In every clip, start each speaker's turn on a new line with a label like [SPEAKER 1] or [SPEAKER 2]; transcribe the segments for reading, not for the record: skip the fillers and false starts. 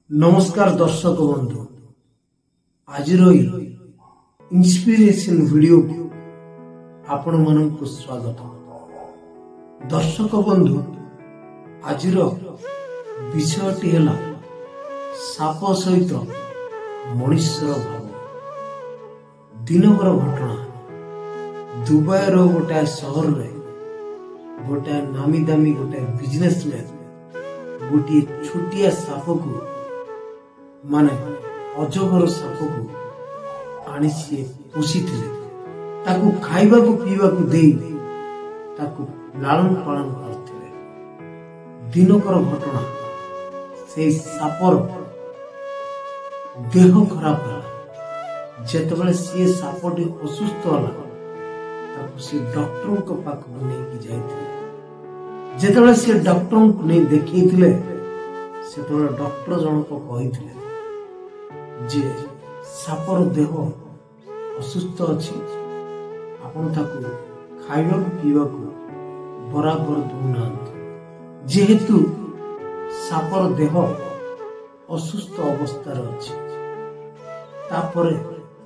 [SPEAKER 1] ନମସ୍କାର ଦର୍ଶକ ବନ୍ଧୁ, ଆଜିର ଏଇ ଇନ୍ସପିରେସନ ଭିଡିଓକୁ ଆପଣମାନଙ୍କୁ ସ୍ୱାଗତ। ଦର୍ଶକ ବନ୍ଧୁ, ଆଜିର ବିଷୟଟି ହେଲା ସାପ ସହିତ ମଣିଷର ଭାବ। ଦିନକର ଘଟଣା, ଦୁବାଇର ଗୋଟାଏ ସହରରେ ଗୋଟାଏ ନାମୀ ଦାମୀ ଗୋଟାଏ ବିଜନେସମ୍ୟାନ ଗୋଟିଏ ଛୋଟିଆ ସାପକୁ, ମାନେ ଅଜଗର ସାପକୁ ଆଣି ସିଏ ପୋଷିଥିଲେ। ତାକୁ ଖାଇବାକୁ ପିଇବାକୁ ଦେଇ ତାକୁ ଲାଳନ ପାଳନ କରିଥିଲେ। ଦିନକର ଘଟଣା, ସେଇ ସାପର ଦେହ ଖରାପ ହେଲା। ଯେତେବେଳେ ସିଏ ସାପଟି ଅସୁସ୍ଥ ହେଲା, ତାକୁ ସେ ଡକ୍ଟରଙ୍କ ପାଖକୁ ନେଇକି ଯାଇଥିଲେ। ଯେତେବେଳେ ସେ ଡକ୍ଟରଙ୍କୁ ନେଇ ଦେଖେଇଥିଲେ, ସେତେବେଳେ ଡକ୍ଟର ଜଣକ କହିଥିଲେ ଯେ ସାପର ଦେହ ଅସୁସ୍ଥ ଅଛି, ଆପଣ ତାକୁ ଖାଇବାକୁ ପିଇବାକୁ ବରାବର ଦଉନାହାନ୍ତି। ଯେହେତୁ ସାପର ଦେହ ଅସୁସ୍ଥ ଅବସ୍ଥାରେ ଅଛି। ତାପରେ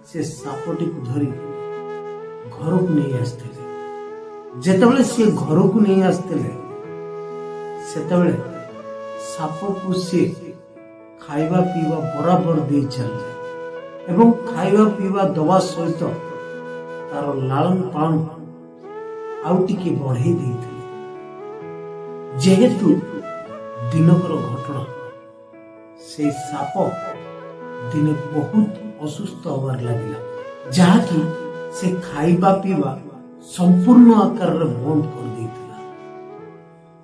[SPEAKER 1] ସେ ସାପଟିକୁ ଧରି ଘରକୁ ନେଇ ଆସିଥିଲେ। ଯେତେବେଳେ ସିଏ ଘରକୁ ନେଇ ଆସିଥିଲେ, ସେତେବେଳେ ସାପକୁ ସିଏ ଖାଇବା ପିଇବା ବରାବର ଦେଇ ଚାଲିଲେ ଏବଂ ଖାଇବା ପିଇବା ଦବା ସହିତ ତାର ଲାଳନ ପାଳନ ଆଉ ଟିକେ ବଢେଇ ଦେଇଥିଲେ। ଯେହେତୁ ଦିନକର ଘଟଣା, ସେଇ ସାପ ଦିନେ ବହୁତ ଅସୁସ୍ଥ ହବାର ଲାଗିଲା, ଯାହାକି ସେ ଖାଇବା ପିଇବା ସମ୍ପୂର୍ଣ୍ଣ ଆକାରରେ ବନ୍ଦ କରିଦେଇଥିଲା।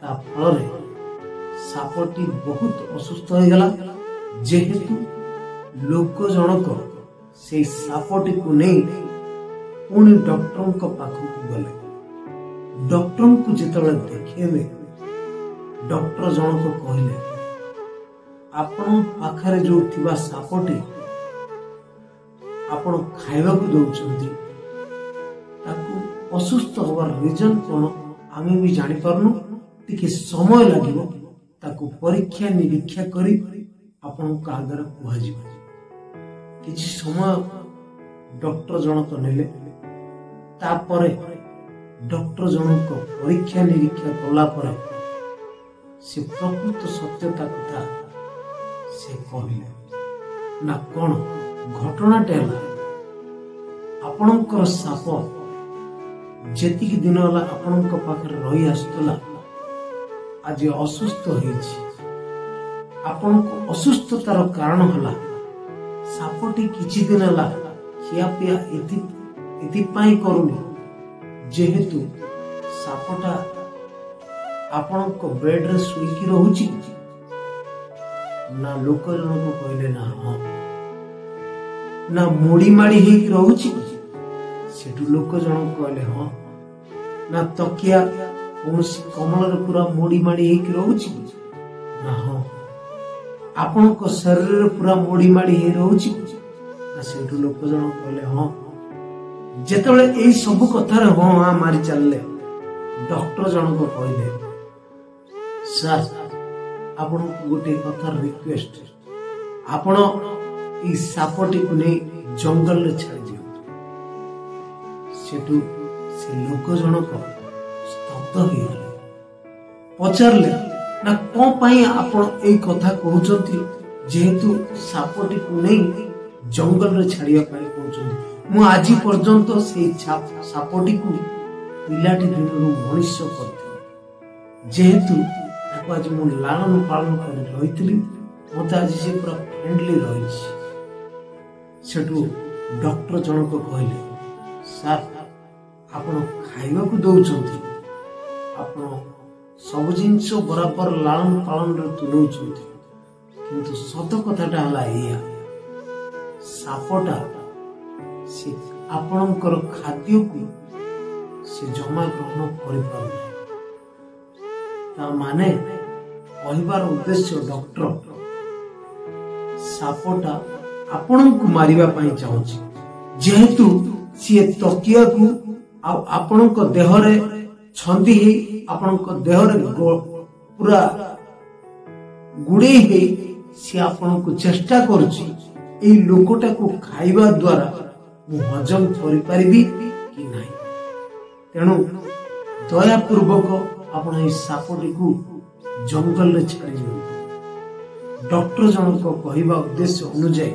[SPEAKER 1] ତା ଫଳରେ ସାପଟି ବହୁତ ଅସୁସ୍ଥ ହେଇଗଲା। ଯେହେତୁ ଲୋକ ଜଣକ ସେଇ ସାପଟିକୁ ନେଇ ପୁଣି ଡକ୍ଟରଙ୍କ ପାଖକୁ ଗଲେ। ଡକ୍ଟରଙ୍କୁ ଯେତେବେଳେ ଦେଖେଇଲେ, ଡକ୍ଟର ଜଣକ କହିଲେ, ଆପଣଙ୍କ ପାଖରେ ଯୋଉ ଥିବା ସାପଟି ଆପଣ ଖାଇବାକୁ ଦଉଛନ୍ତି, ତାକୁ ଅସୁସ୍ଥ ହବାର ରିଜନ କଣ ଆମେ ବି ଜାଣିପାରୁନୁ। ଟିକେ ସମୟ ଲାଗିବ, ତାକୁ ପରୀକ୍ଷା ନିରୀକ୍ଷା କରି ଆପଣଙ୍କ ଆଗରେ କୁହାଯିବ। କିଛି ସମୟ ଡକ୍ଟର ଜଣକ ନେଲେ। ତାପରେ ଡକ୍ଟର ଜଣକ ପରୀକ୍ଷା ନିରୀକ୍ଷା କଲା ପରେ ସେ ପ୍ରକୃତ ସତ୍ୟତା କଥା ସେ କହିଲେ। ନା କଣ ଘଟଣାଟା ହେଲା, ଆପଣଙ୍କର ସାପ ଯେତିକି ଦିନ ହେଲା ଆପଣଙ୍କ ପାଖରେ ରହି ଆସୁଥିଲା, ଆଜି ଅସୁସ୍ଥ ହେଇଛି। ଆପଣଙ୍କ ଅସୁସ୍ଥତାର କାରଣ ହେଲା ସାପଟି କିଛି ଦିନ ହେଲା ଖିଆପିଆ ଏଥିପାଇଁ କରୁନି, ଯେହେତୁ ସାପଟା ଆପଣଙ୍କ ବେଡରେ ଶୋଇକି ରହୁଛି। ନା ଲୋକ ଜଣକ କହିଲେ, ନା ହଁ। ନା ମୋଡି ମାଡି ହେଇକି ରହୁଛି? ସେଠୁ ଲୋକ ଜଣକ କହିଲେ, ହଁ। ନା ତକିଆ କୌଣସି କମଳରେ ପୁରା ମୋଡି ମାଡି ହେଇକି ରହୁଛି? ନା ହଁ। ଆପଣଙ୍କ ଶରୀରରେ ପୁରା ମୋଡି ମାଡି ହେଇ ରହୁଛି? ନା ସେଇଠୁ ଲୋକ ଜଣକ କହିଲେ, ହଁ। ଯେତେବେଳେ ଏଇ ସବୁ କଥାରେ ହଁ ହଁ ମାରି ଚାଲିଲେ, ଡକ୍ଟର ଜଣକ କହିଲେ, ସାର୍, ଆପଣଙ୍କୁ ଗୋଟିଏ କଥା ରିକ୍ୱେଷ୍ଟ, ଆପଣ ଏଇ ସାପଟିକୁ ନେଇ ଜଙ୍ଗଲରେ ଛାଡ଼ି ଦିଅନ୍ତୁ। ସେଠୁ ସେ ଲୋକ ଜଣକ ସ୍ତବ୍ଧ ହେଇଗଲେ। ପଚାରିଲେ, ନା କଣ ପାଇଁ ଆପଣ ଏଇ କଥା କହୁଛନ୍ତି, ଯେହେତୁ ସାପଟିକୁ ନେଇ ଜଙ୍ଗଲରେ ଛାଡ଼ିବା ପାଇଁ କହୁଛନ୍ତି? ମୁଁ ଆଜି ପର୍ଯ୍ୟନ୍ତ ସେଇ ସାପଟିକୁ ପିଲାଟି ଦିନରୁ ମଣିଷ କରିଥିଲି। ଯେହେତୁ ତାକୁ ଆଜି ମୁଁ ଲାଳନ ପାଳନ କରି ରହିଥିଲି, ମତେ ଆଜି ସେ ପୁରା ଫ୍ରେଣ୍ଡଲି ରହିଛି। ସେଠୁ ଡକ୍ଟର ଜଣକ କହିଲେ, ସାର୍, ଆପଣ ଖାଇବାକୁ ଦଉଛନ୍ତି, ଆପଣ ସବୁ ଜିନିଷ ବରାବର ଲାଳନ ପାଳନରେ ତୁଲଉଛନ୍ତି, କିନ୍ତୁ ସତ କଥାଟା ହେଲା ଏଇଆ, ସାପଟା ସେ ଆପଣଙ୍କର ଖାଦ୍ୟକୁ ସେ ଜମା ଗ୍ରହଣ କରିପାରୁନାହିଁ। ତା ମାନେ କହିବାର ଉଦ୍ଦେଶ୍ୟ ଡକ୍ଟର, ସାପଟା ଆପଣଙ୍କୁ ମାରିବା ପାଇଁ ଚାହୁଁଛି। ଯେହେତୁ ସିଏ ତକିଆକୁ ଆଉ ଆପଣଙ୍କ ଦେହରେ ଛନ୍ଦି ହେଇ, ଆପଣଙ୍କ ଦେହରେ ପୁରା ଗୁଡେଇ ହେଇ ସିଏ ଆପଣଙ୍କୁ ଚେଷ୍ଟା କରୁଛି, ଏଇ ଲୋକଟାକୁ ଖାଇବା ଦ୍ୱାରା ମୁଁ ହଜମ କରିପାରିବି କି ନାହିଁ। ତେଣୁ ଦୟାପୂର୍ବକ ଆପଣ ଏଇ ସାପଟିକୁ ଜଙ୍ଗଲରେ ଛାଡ଼ି ଦିଅନ୍ତୁ। ଡକ୍ଟର ଜଣକ କହିବା ଉଦ୍ଦେଶ୍ୟ ଅନୁଯାୟୀ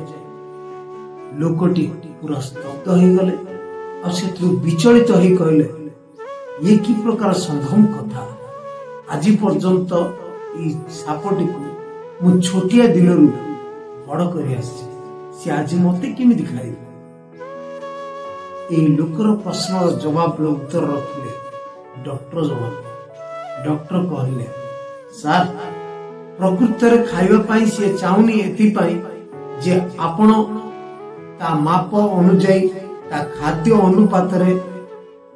[SPEAKER 1] ଲୋକଟି ପୁରା ସ୍ତବ୍ଧ ହେଇଗଲେ ଆଉ ସେଥିରୁ ବିଚଳିତ ହେଇ କହିଲେ, ଇଏ କି ପ୍ରକାର ସମ୍ଭବ କଥା? ଆଜି ପର୍ଯ୍ୟନ୍ତ ଏଇ ସାପଟିକୁ ମୁଁ ଛୋଟିଆ ଦିନରୁ ବଡ କରି ଆସିଛି, ସେ ଆଜି ମତେ କେମିତି ଖାଇବ? ଏଇ ଲୋକର ପ୍ରଶ୍ନର ଜବାବର ଉତ୍ତର ରଖିଲେ ଡକ୍ଟର ଜଣକ। ଡକ୍ଟର କହିଲେ, ସାର୍, ପ୍ରକୃତରେ ଖାଇବା ପାଇଁ ସିଏ ଚାହୁଁନି ଏଥିପାଇଁ ଯେ ଆପଣ ତା ମାପ ଅନୁଯାୟୀ, ତା ଖାଦ୍ୟ ଅନୁପାତରେ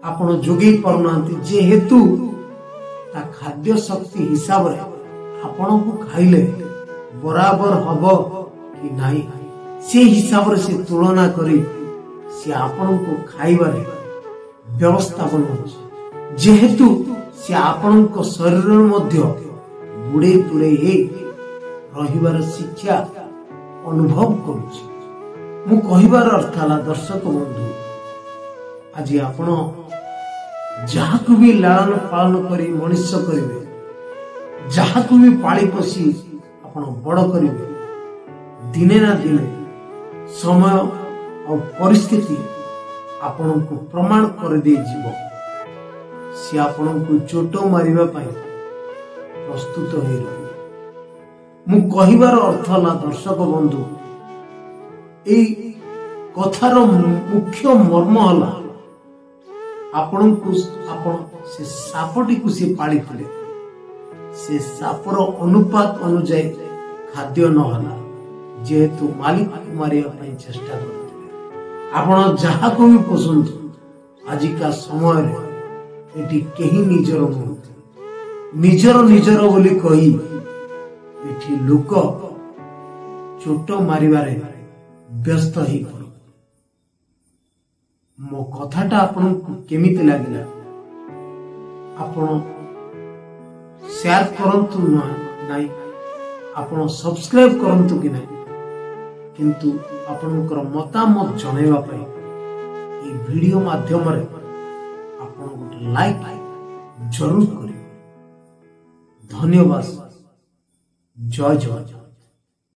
[SPEAKER 1] ଆପଣ ଯୋଗେଇ ପାରୁନାହାନ୍ତି। ଯେହେତୁ ତା ଖାଦ୍ୟ ଶକ୍ତି ହିସାବରେ ଆପଣଙ୍କୁ ଖାଇଲେ ବରାବର ହବ କି ନାହିଁ, ସେ ହିସାବରେ ସେ ତୁଳନା କରି ସେ ଆପଣଙ୍କୁ ଖାଇବାରେ ବ୍ୟବସ୍ଥା ବନାଉଛି। ଯେହେତୁ ସେ ଆପଣଙ୍କ ଶରୀରରେ ମଧ୍ୟ ବୁଡେଇ ତୁଡେଇ ହେଇ ରହିବାର ଶିକ୍ଷା ଅନୁଭବ କରୁଛି। ମୁଁ କହିବାର ଅର୍ଥ ହେଲା, ଦର୍ଶକ ବନ୍ଧୁ, ଆଜି ଆପଣ ଯାହାକୁ ବି ଲାଳନ ପାଳନ କରି ମଣିଷ କରିବେ, ଯାହାକୁ ବି ପାଳି ପୋଷି ଆପଣ ବଡ କରିବେ, ଦିନେ ନା ଦିନେ ସମୟ ଆଉ ପରିସ୍ଥିତି ଆପଣଙ୍କୁ ପ୍ରମାଣ କରିଦେଇଯିବ, ସିଏ ଆପଣଙ୍କୁ ଚୋଟ ମାରିବା ପାଇଁ ପ୍ରସ୍ତୁତ ହୋଇ ରହିବ। ମୁଁ କହିବାର ଅର୍ଥ ହେଲା, ଦର୍ଶକ ବନ୍ଧୁ, ଏଇ କଥାର ମୁଖ୍ୟ ମର୍ମ ହେଲା, ଆପଣଙ୍କୁ ଆପଣ ସେ ସାପଟିକୁ ସେ ପାଳିଥିଲେ, ସେ ସାପର ଅନୁପାତ ଅନୁଯାୟୀ ଖାଦ୍ୟ ନହେଲା, ଯେହେତୁ ମାଲିକକୁ ମାରିବା ପାଇଁ ଚେଷ୍ଟା କରୁଥିଲେ। ଆପଣ ଯାହାକୁ ବି ପୋଷନ୍ତୁ, ଆଜିକା ସମୟରେ ଏଠି କେହି ନିଜର ନୁହନ୍ତି। ନିଜର ନିଜର ବୋଲି କହି ଏଠି ଲୋକ ଚୋଟ ମାରିବାରେ ବ୍ୟସ୍ତ ହେଇପଡନ୍ତି। ମୋ କଥାଟା ଆପଣଙ୍କୁ କେମିତି ଲାଗିଲା, ଆପଣ ସେୟାର କରନ୍ତୁ ନାହିଁ, ଆପଣ ସବସ୍କ୍ରାଇବ କରନ୍ତୁ କି ନାହିଁ, କିନ୍ତୁ ଆପଣଙ୍କର ମତାମତ ଜଣାଇବା ପାଇଁ ଏଇ ଭିଡ଼ିଓ ମାଧ୍ୟମରେ ଆପଣ ଗୋଟେ ଲାଇକ୍ ଜରୁର କରିବେ। ଧନ୍ୟବାଦ। ଜୟ ଜୟ।